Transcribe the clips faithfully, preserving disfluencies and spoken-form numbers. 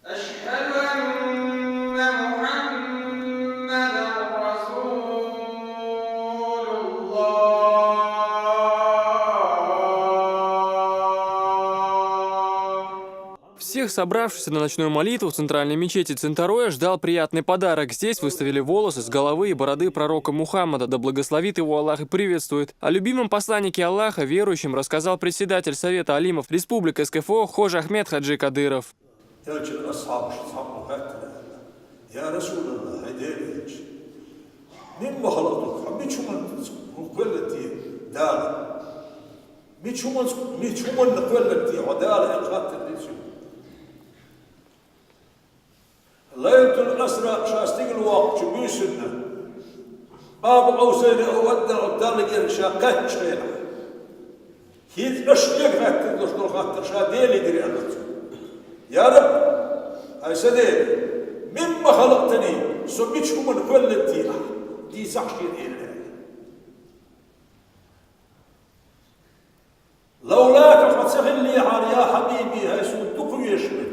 أشهد أن محمدا رسول الله. Всех собравшихся на ночную молитву в центральной мечети Центароя ждал приятный подарок. Здесь выставили волосы с головы и бороды пророка Мухаммада, да благословит его Аллах и приветствует. О любимом посланнике Аллаха верующим рассказал председатель Совета алимов республик СКФО Хож Ахмед Хаджи Кадыров. Элчан асхьабаш цхьаькъа хаьттар аьлла: «Я Расулаллах, хӀай Делан Элча, мимма халакъака, хьо мича хӀуманна кхоьллинтий Дала? Мича хӀуманна, мича хӀуманна кхоьллинтий хьо Дала?» — аьнна хаттар дир цуьнга. Лайлатул Асра ша стигала воккхучу буьйсанна, Къаба Къавсайни ау Адна Далла герга ша кхаьчча хенахь, хӀинца аша шега хаттар долуш долу хаттар ша Деле дира аьлла цо. Я Раб, хӀай сан Дела, мимма халакътани, со мича хӀуманна кхоьллинтий ахь, дийцахь шена элира. Лавлака, хьо ца хиллехьара, я хьабиби, хӀай суна дукха везаш верг,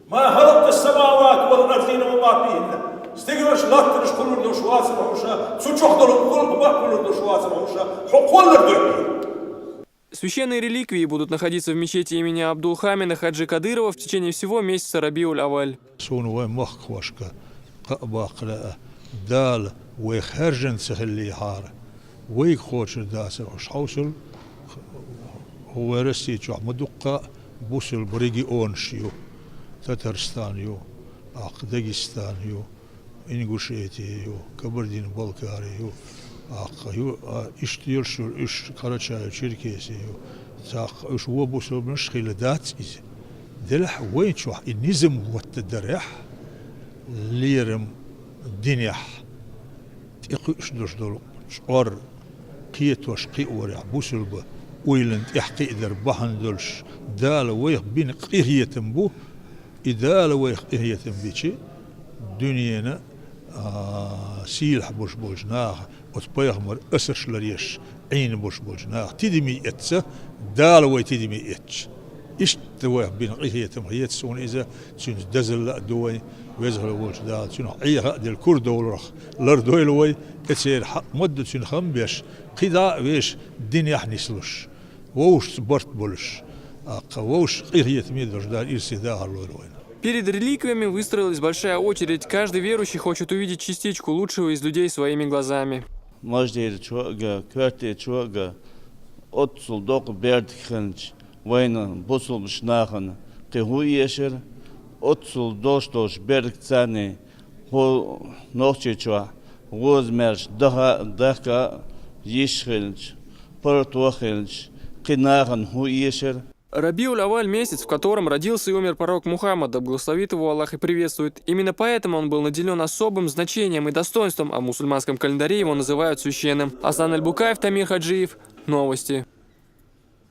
ма халакътас-самавати вал арзина ва ма фихинна, стигаларш, латтанаш кхуллур долуш вацара хьуна ша, цу чохь долу халкъ баккхалур долуш вацара хьуна ша, хьо кхоллар дуьхьал. Священные реликвии будут находиться в мечети имени Абдулхамида Хаджи Кадырова в течение всего месяца Рабиуль-Аваль. Суна вайн махкахошка кхаъ баккха лаьа, Дала вай хаьржина ца хиллехьара, вайга кхочур дацара хьуна хьовсал, хӀу вайн Россия чохь ма дуккха а бусалба регионаш ю: Татарстан ю, аккха Дагестан ю, Ингушетия ю, Кабардино-Балкария ю, аккха ю, а, иштта йолуш йолу уьш Карачаево-Черкесия ю, цхьаккха уьш вон бусалбанаш хилла дац иза. Делахь вайн чохь и низам хӀоттадарехь, лерам динехь, тӀекхуьуш долуш долу чкъор кхетош кхиорехь, бусалба ойланна тӀехь кхиадар бахьана долуш, Дала вайх бина къинхетам бу, и Дала вайх къинхетам бичи, дуьненан, а, сийлахь болуш болчу наха, оцу пайхамар асарш ларъеш Ӏийна болуш болчу наха тидаме эцна, Дала вай тидаме эцча. Иштта вайх бина къинхетам хета суна иза, цуьнца дозалла а ду вайн, Веза-Воккха волчу Дала цуьнах Ӏеха а делла, кура довларх лардойла вай, тӀе церан хьакъ ма-дду цуьнан хам беш, кхидӀа а вешан динехь нислуш, вовшашца барт болуш, аккха вовшашна къинхетаме долуш Дала ирсе дахар лойла вайна. Перед реликвиями выстроилась большая очередь. Каждый верующий хочет увидеть частичку лучшего из людей своими глазами. Маждийрачу а, коьртачу а оццул доккха бердиг хилча, вайна бусалбачу нахана кхин хӀун эшар? Оццул долуш долчу бердигца хӀу Нохчийчохь гӀоза-маьрша даха а, дахка а йиш хилча, паргӀато хилча, кхин нахана хӀун эшар? Рабиуль-Аваль — месяц, в котором родился и умер пророк Мухаммад, да благословит его Аллах и приветствует. Именно поэтому он был наделён особым значением и достоинством, а в мусульманском календаре его называют священным. Аслан Аль-Букаев, Тамир Хаджиев. Новости.